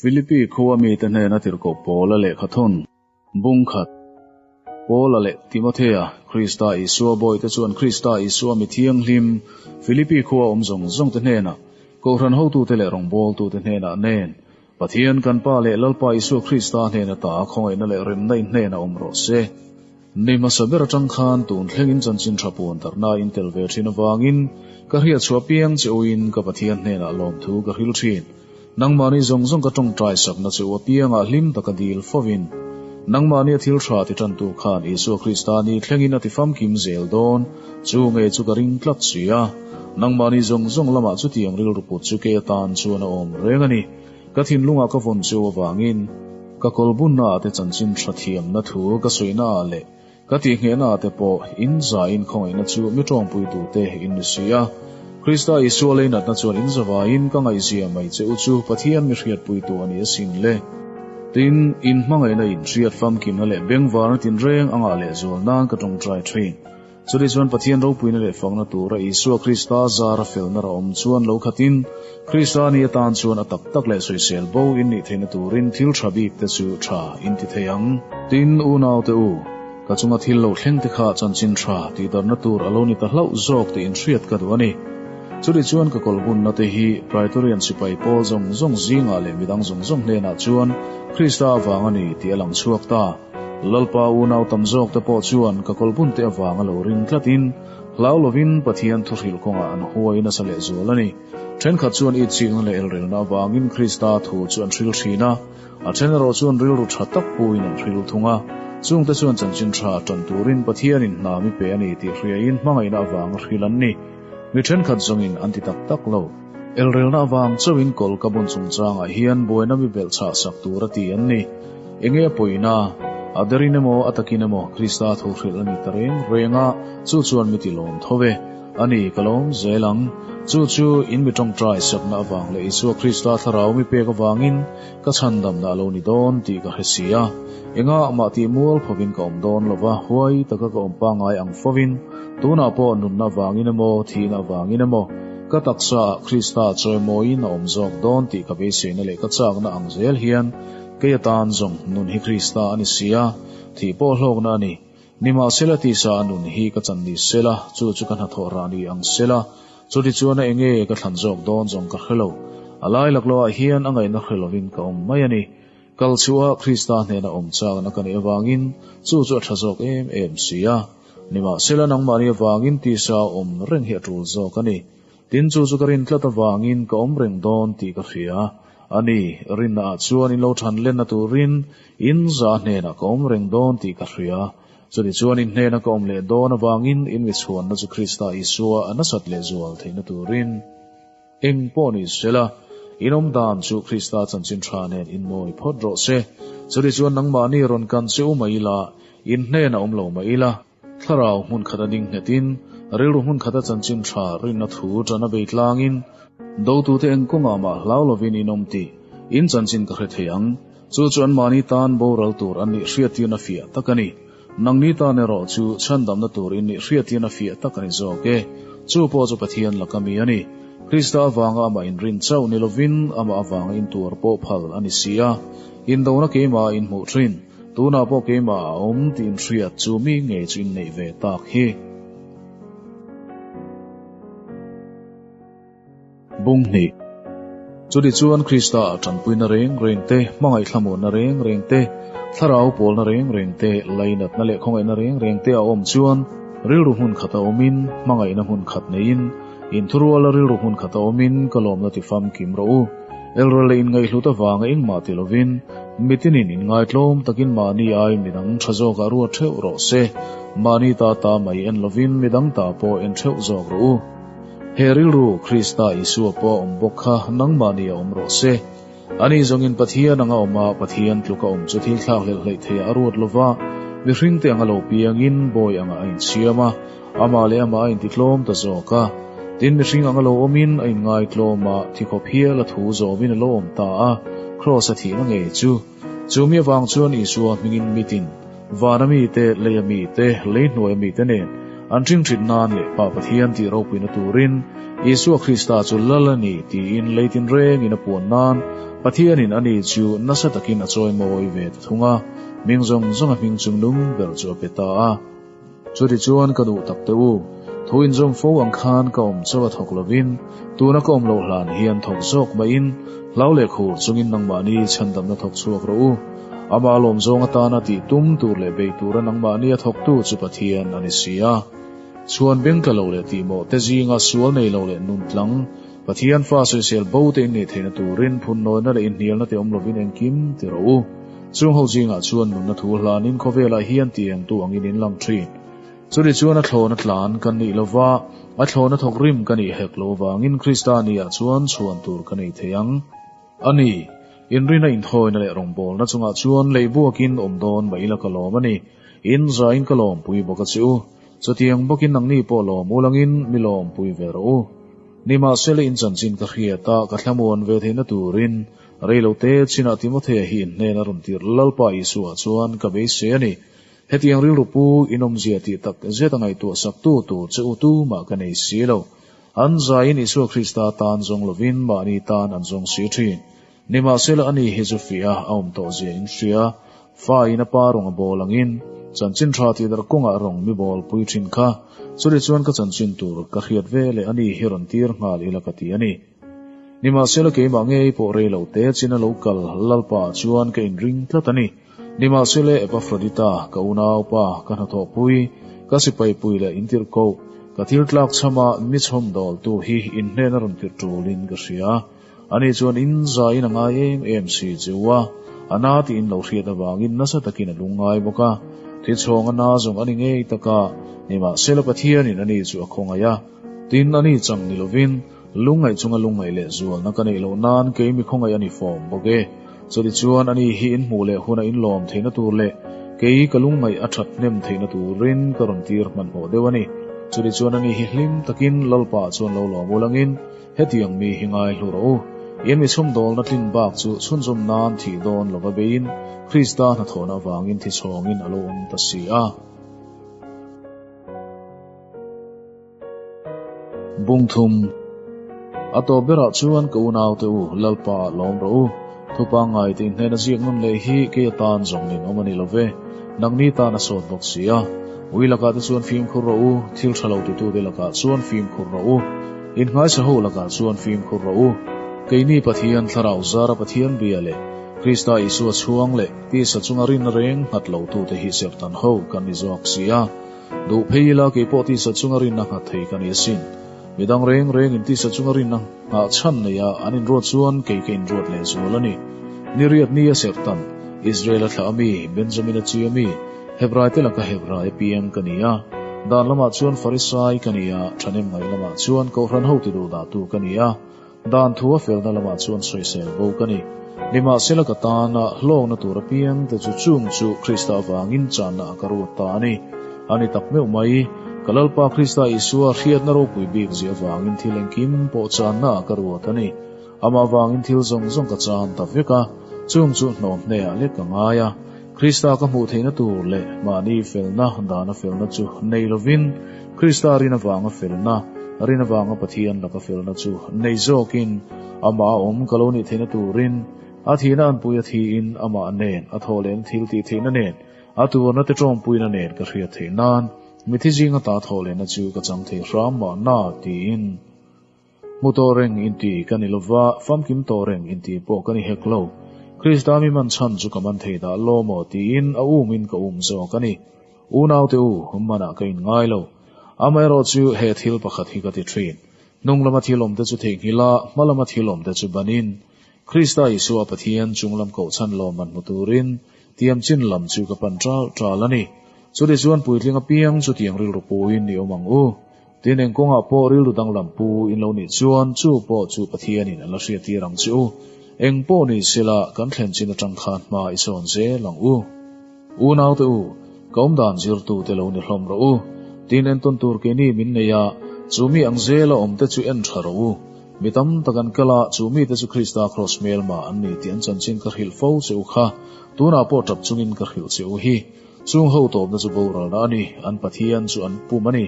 Philippi khua mite hnena tirhkoh Paula lehkha thawn, Bung khat, Paula leh Timothea, Krista Isua bawihte chuan Krista Isua mi thianghlim Philippi khua awm zawng zawngte hnenah, Kohhran hotute leh rawngbawltute hnenah nen, Pathian kan Pa leh Lalpa Isua Krista hnena ta khawngaihna leh remna in hnenah awm rawh se. Ni hmasa ber atang khan tun thlengin chanchin tha puan darhna in tel ve thin avangin ka hriatchhuah piang che uin ka Pathian hnenah lawmthu ka hril thin. Nangmahni zawng zawng ka tawngtai sakna che u apiangah hlim taka dil fovin, nangmahni a thil tha ti tantu khan Isua Krista ni thlengin a ti famkim zel dawn, chu nge chu ka ring tlat si a. Nangmahni zawng zawng lamah chutiang rilru put chu kei atan chuan a awm reng a ni. Ka thinlungah ka vawn chu avangin ka kawlbunna ah te chanchin tha thiamna thu ka sawina ah leh ka tihnghehna ah te pawh in za in khawngaihna chu mi tawngpuitute in ni si a. Krista Isua leinatna chuan in zavaiin ka ngaihzia mai che u chu Pathian mi hriatpuitu a ni asin le. Tin, in hmangaihna in hriat famkimna leh bengvarna tinreng angah lehzual nan ka tawngtai thin. Chutih chuan Pathian ropuina leh fakna tura Isua Krista zara felna ra awm chuan lo khatin, Krista ni atan chuan a tak tak leh sawisel bo in nih theihna turin thil tha bik te chu tha in ti thei ang. Tin, unaute u, ka chunga thil lo thleng te kha chanchin tha tihdarhna tur a lo ni ta hlauh zawk tih inhriat ka duh a ni. Chutih chuan ka kawlhunna te hi Praetorian sipai pawl zawng zawng zingah leh midang zawng zawng hnenah chuan Krista avang a ni tih a lang chhuak ta. Lalpa unau tam zawk te pawh chuan ka kawlbun te avanga lo ring tlatin, hlau lovin Pathian thuhrilh kawngah an huai nasa lehzual a ni. Thenkhat chuan itchikna leh elrelna avangin Krista thu chu an hril thin a, a then erawh chuan rilru tha tak puin an hril thung a. Chungte chuan chanchin tha tan turin Pathianin hna mi pe a ni tih hriain hmangaihna avanga hril an ni. Mi thenkhat zawngin an ti tak tak lo. Elrelna avang chauhin kawl ka bun chungchangah hian buaina mi belh chhah sak tur a ti an ni. Enge a pawina? A derin emaw a takin emaw Krista thu hrilh a ni ta reng reng a, chu chuan mi ti lawm tho ve. A ni, ka lawm zel ang. Chu chu in mi tawngtai sakna avang leh Isua Krista thlarau mi pek avangin ka chhandamna a lo ni dawn tih ka hre si a. Enga mah tih mual phovin ka awm dawn lova, huai taka ka awm pangngai ang fovin, tunah pawh nunna avangin emaw, thihna avangin emaw, Ka taksa ah Krista chawimawiin a awm zawk dawn tih ka beiseina leh ka chakna ang zel hian kei atan zawng nun hi Krista a ni si a, thih pawh hlawkna a ni. Nimahsela tisa a nun hi ka chan ni sela, chu chu ka hnathawh rah ni ang sela, chutichuan a enge ka thlan zawk dawn zawng ka hre lo. A lai laklawh ah hian a ngaihna hre lovin ka awm mai a ni. Kal chhuah a Krista hnena awm chakna ka neih avangin chu chu a tha zawk em em si a. Nimahsela nangmahni avangin tisa a awm reng hi a tul zawk a ni. Tin chu chu ka rin tlat avangin ka awm reng dawn tih ka hria a ni. Rinna ah chuan in lo than lenna turin in za hnenah ka awm reng dawn tih ka hria. Chutichuan in hnena ka awm leh dawn avangin in mi chhuanna chu Krista Isua a nasat lehzual theihna turin. Eng pawh ni sela, in awm dan chu Krista chanchin tha nen in mawi phawt rawh se. Chutichuan nangmahni rawn kan che u mai ila, in hnenah awm lo mai ila, thlarau hmun khata ding nghetin, rilru hmun khata chanchin tha rinna thu ṭana bei tlangin, dotute eng kawngah mah hlau lovin in awm tih in chanchin ka hre thei ang. Chu chu anmahni tan boral tur an nih hriattirna fiah tak a ni. Nangni tan erawh chu chhandamna tur in nih hriatin a fiah tak a ni zawk e. Chu pawh chu Pathian laka mi a ni. Krista avanga amah inrin chauh ni lovin amah avanga intuar pawh phal a ni si a. Indona keimah a inhmuh thin, tunah pawh keimah a awm tih inhriat chu mi ngei chu inneih ve tak hi. Bung hnih. Chutichuan Krista ah tanpuina reng reng te, hmangaih thlamuanna reng reng te, thlarau pawlna reng reng te, lainatna leh khawngaihna reng reng te a awm chuan rilru hmun khata awmin, hmangaihna hmun khat neiin, inthuruala rilru hmun khata awmin ka lawmna ti famkim rawh u. Elral leh inngaihhlut avanga engmah ti lovin, mitinin inngaitlawm takin mahni ai midang tha zawkah ruat theuh rawh se. Mahni ta ta mai en lovin midang ta pawh en theuh zawk rawh u. He rilru Krista Isua pawh a awm bawk kha nangmahni a awm rawh se. Ani zawngin Pathian anga awm a, Pathian tluka awm chu thil thlak hlelh hleih theiah a ruat lova, mihringte anga lo piangin bawi angah a insiam a, amah leh amah a intitlawm ta zawk a. Tin, mihring anga lo awmin a inngaitlawm a, thikhawp hial a thu zawmin a lo awm ta a, Kraws a thihna ngei chu. Chu mi avang chuan Isua hmingin mitin, vana mite, leia mite, lei hnuaia mite nen. An ṭhingṭhit nan leh Pa Pathian tih ropuina turin Isua Krista chu Lal a ni tiin lei tinrengin a puan nan Pathianin ani chu nasa takin a chawimawi ve ta thung a, hming zawng zawnga hming chungnung ber chu a pe ta a. Chutichuan ka duh tak teh u, thu inzawm fo ang khan ka awm chauh a thawk lovin, tuna ka awm loh hlan hian thawk zawk maiin hlau leh khur chungin nangmahni chhandamna thawk chhuak rawh u. Amah lawmzawng atana tih tum tur leh bei tura nangmahni a thawktu chu Pathian a ni si a. Chhuan beng tla lo leh tihmawh te zinga sual nei lo leh nun tlang, Pathian fa sawisel bo te inneih theihna turin phunnawina leh inhnialna te awm lovin engkim ti rawh u. Chung ho zingah chuan nunna thu hlanin khawvelah hian tiangtu angin in lang thin. Churi chuan a thlawna tlan kan nih lova, a thlawna thawk rim ka nih hek lo avangin Krista niah chuan chhuan tur ka nei thei ang. A ni, inrina inthawina leh rawngbawlna chungah chuan lei buakin awm dawn mah ila ka lawm a ni. In zain ka lawmpui bawk a che u. Chutiang bawkin nangni pawh lawm ulangin mi lawmpui ve rawh u. Nimahsela in chanchin ka hriat a, ka thlamuan ve theihna turin reilote chinah Timothea hi in hnen a rawn tirh Lalpa Isua chuan ka beisei a ni. Hetiang rilru pu in awmzia tih tak zet a ngaihtuah saktu tur che u tumah ka nei si lo. An zaiin Isua Krista tan zawng lovin mahni tan an zawng si thin. Nimahsela ani hi chu fiah a awm tawh zia in hria. Fa in a pa rawng a bawl angin chanchin tha tih darh kawngah rawng mi bawl pui thin kha. Churi chuan ka chanchin tur ka hriat ve leh ani hi rawn tir nghal ila ka ti a ni. Nimahsela keimah ngei pawh rei lo te chin a lo kal Lalpa ah chuan ka inring tlat a ni. Nimahsela Epafrodita, ka unaupa, ka hnathawhpui, ka sipaipui leh intirhkoh, ka thil tlak chhama mi chhawm dawltu hi in hnen a rawn tirh tulin ka hria. Ani chuan in zaiin a ngai em em si che u a, a na tih in lo hriat avangin nasa takin a lungngai bawk a. Thichhawng a na zawng a ni ngei tak a, nimahsela Pathianin ani chu a khawngaih a. Tin, ani chang ni lovin, Lungngaih chunga lungngaih leh zualna ka neih loh nan kei mi khawngaih a ni fawm bawk e. Chutichuan ani hi in hmuh leh huna in lawm theihna tur leh kei ka lungngaih a that hnem theihna turin ka rawn tir hmanhmawh deuh a ni. Chutichuan ani hi hlim takin Lalpa chuan lo lawm ulangin hetiang mi hi ngai hlu rawh u. In mi chhumdawlna tlin bak chu chhunzawm nan thih dawn lova beiin Krista hnathawhna avangin thichhawngin a lo awm ta si a. Bungthum, A tawp berah chuan ka unaute u, Lalpa ah lawm rawh u. Thu pangngai tih hnena ziak nawn leh hi kei atan zawng nin awm a ni lo ve. Nangni tan a sawt bawk si a. Ui lakah te chuan fimkhur rawh u, thil tha lo titute lakah chuan fimkhur rawh u. Innghaisa ho lakah chuan fimkhur rawh u. Keini Pathian Thlarau zara Pathian bia leh Krista Isua chhuang leh tisa chunga rinna reng nghat lotute hi serhtan ho kan ni zawk si a. Duh phei ila kei pawh tisa chunga rinna nghat thei ka ni asin. Midang reng rengin tisa chunga rinna nghah chhan neia an inruat chuan kei ka inruat leh zual a ni. Ni riat ni a serh tan, Israel-a thlah ami, Benjamin-a chi ami, Hebrai te laka Hebrai piang ka ni a. Dan lamah chuan Farisai ka ni a, thahnem ngaih lamah chuan Kohhran ho ti duh dahtu ka ni a. Dan thu a felna lamah chuan sawisel bo ka ni. Nimahsela ka tana hlawkna tur apiang te chu chung chu Krista avangin channa a ka ruat ta a ni. A ni tak meuh mai, ka Lalpa Krista Isua hriatna ropui bik zia avangin thil engkim pawh channa a ka ruat a ni. Amah avangin thil zawng zawng ka chan ta vek a, chung chu hnawm hneah lek ka ngai a. Krista ka hmuh theihna tur leh mahni felna dana felna chu nei lovin, Krista rin avanga felna, rin avanga Pathian laka felna chu nei zawkin, amah a awm ka lo nih theihna turin, a thihna anpui a thiin amah nen a thawh lehna thil tih theihna nen, a tuarna te tawmpuina nen ka hriat theih nan, mithi zinga ta thawh lehna chu ka chang thei hram mahna, tiin. Hmu tawh reng inti ka ni lova, famkim tawh reng inti pawh ka ni hek lo. Krista mi man chhan chu ka man thei dah lo maw tiin a umin ka um zawk a ni. Unaute u, manah ka inngai lo. Amaherawh chu he thil pakhat hi ka ti thin. Hnung lama thil awmte chu theihnghilh a, hma lama thil awmte chu banin. Krista Isua Pathian chunglam kohchhan lawmman hmu turin tiam chin lam chu ka pan ṭal ṭal a ni. Chutichuan puitling apiang chutiang rilru puin i awm ang u. Tin, eng kawngah pawh rilru danglam pu in lo nih chuan chu pawh chu Pathianin a la hriattir ang che u. Eng pawh ni sela kan thlen chin atang khan hma i sawn zel ang u. Unaute u, ka awmdan zirtute lo ni hlawm rawh u. Tin, entawn tur keini min nei a, chu mi ang zela awmte chu en tha rawh u. Mi tam tak an kal a, chu mite chu Krista kraws hmelma an ni tih an chanchin ka hrilh fo che u kha, tunah pawh tap chungin ka hrilh che u hi. Chung ho tawpna chu boralna a ni, an Pathian chu an pum a ni,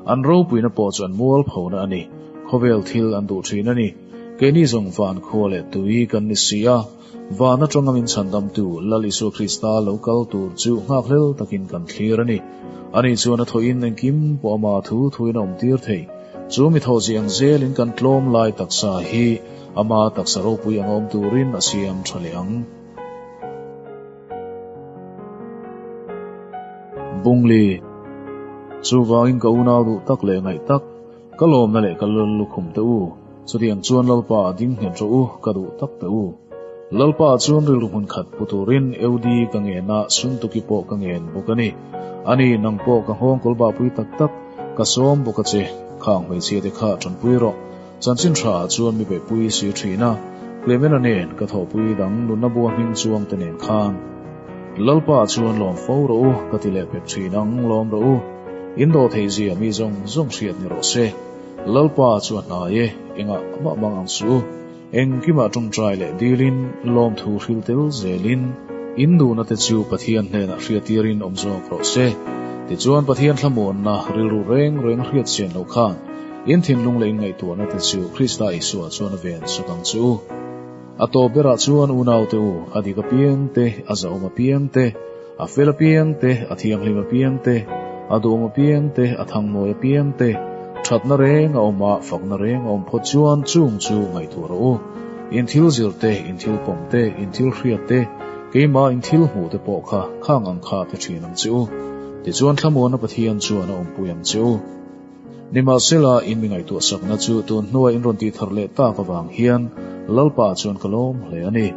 an ropuina pawh chu an mualphona a ni, khawvel thil an duh thin a ni. Keini zawng van khua leh tui kan ni si a, van atanga min chhandamtu Lal Isua Krista lo kal tur chu nghakhlel takin kan thlir a ni. Ani chuan a thawhin engkim pawh ama thu thuin a awmtir thei. Chu mi thawh ziang zelin kan tlawm lai taksa hi ama taksa ropui anga awm turin a siam tha leh ang. Bungli, Chuvangin ka unau duh tak leh ngaih tak, ka lawmna leh ka lal lukhum te u, chutiang chuan Lalpa a ding nghet rawh u, ka duh tak te u. Lalpa chuan rilru hmun khat pu turin Eudi ka ngen a, Suntuki pawh ka ngen bawk a ni. Ani, nang pawh ka nghawng kawl bahpui tak tak, ka sawm bawk a che, khang hmeichhia te kha tanpui rawh. Chanchin tha ah chuan mi beihpui si thin a, Clemena nen ka thawhpui dang nunna bua hming chuang te nen khan. Lalpa chuan lawm fo rawh u, ka ti leh pek thin ang, lawm rawh u. In dawh theih zia mi zawng zawng hriat ni rawh se. Lalpa chu a hnai e, engah mah mang ang suh u. Engkimah tawngtai leh dilin, lawmthu hril tel zelin, in duhna te chu Pathian hnenah hriattirin awm zawk rawh se. Tichuan Pathian thlamuanna rilru reng reng hriat chian loh khan in thinlung leh in ngaihtuahna te chu Krista Isua chuan a ven sawk ang che u. A tawp berah chuan unaute u, a dik apiang te, a zahawm apiang te, a fel apiang te, a thianghlim apiang te, a duhawm apiang te, a thangmawi apiang te, thatna reng a awm a, fakna reng a awm phawt chuan chung chu ngaihtuah rawh u. In thil zir te, in thil pawm te, in thil hriat te, keimah in thil hmuh te pawh kha khang ang kha ti thin ang che u. Tichuan thlamuana Pathian chuan a awmpui ang che u. Nimahsela, in mi ngaihtuah sakna chu tun hnuah in rawn tih thar leh tak avang hian Lalpa chuan ka lawm hle a ni.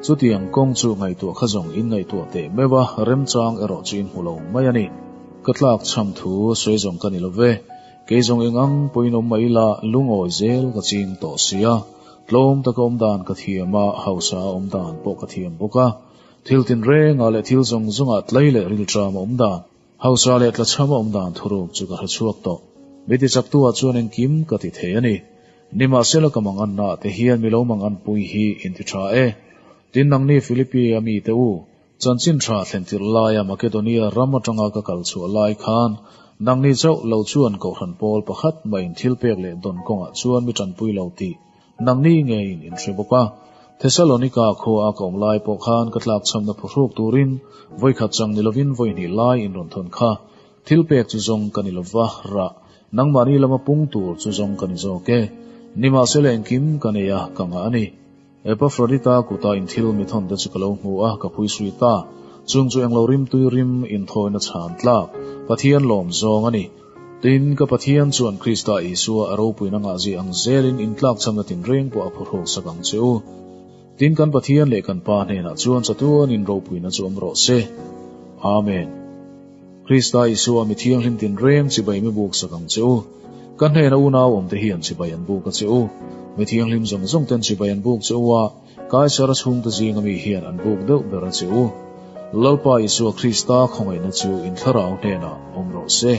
Chutiang kawng chu ngaihtuah kha zawng in ngaihtuah teh meuh a, remchang erawh chu in hmu lo mai a ni. Ka tlak chham thu sawi zawng ka ni lo ve. Kei zawng eng ang pawhin awm mai ila lungawi zel ka ching tawh si a. Tlawm taka awm dan ka thiam a, hausa a awm dan pawh ka thiam bawk a. Thil tinrengah leh thil zawng zawngah tlai leh rilṭam a awm dan. Hausa leh tlachham a awm dan thuruk chu ka hre chhuak tawh. Mi tichaktu-ah chuan engkim ka ti thei a ni. Nimahsela ka manganna te hian mi lo manganpui hi in ti tha e. Tin nangni Philippi a mite u, chanchin tha thlen tirh laia Makedonia ram atanga ka kal chhuah lai khan nangni chauh lo chuan Kohhran pawl pakhat mah in thil pek leh dawn kawngah chuan mi tanpui lo tih Nangni ngeiin in hre bawk a, Thesalonika khua a ka awm lai pawh khan ka tlakchhamna phuhruk turin vawikhat chang ni lovin vawihnih lai in rawn thawn kha. Thil pek chu zawng ka ni lova, rah, nangmahni lama pung tur chu zawng ka ni zawk e. Nimahsela engkim ka nei a, ka ngah a ni. Epafrodita kuta in thil mi thawn te chu ka lo hmu a, ka phui sui ta. Chung chu englo rimtui rim inthawina chhan tlak, Pathian lawm zawng a ni. Tin, ka Pathian chuan Krista Isua a ropuina ngahzia ang zelin intlakchhamna tinreng pawh a phuhruk sak ang che u. Tin, kan Pathian leh kan Pa hnenah chuan chatuanin ropuina chu awm rawh se. Amen. Krista Isua mi thianghlim tinreng chibai mi buk sak ang che u. Ka hnena unau awmte hian chibai an buk a che u. Mi thianghlim zawng zawng ten chibai an buk che u a, Kaisara chhungte zinga mi hian an buk deuh ber a che u. Lalpa Isua Krista khawngaihna chu in thlarau hnenah awm rawh se.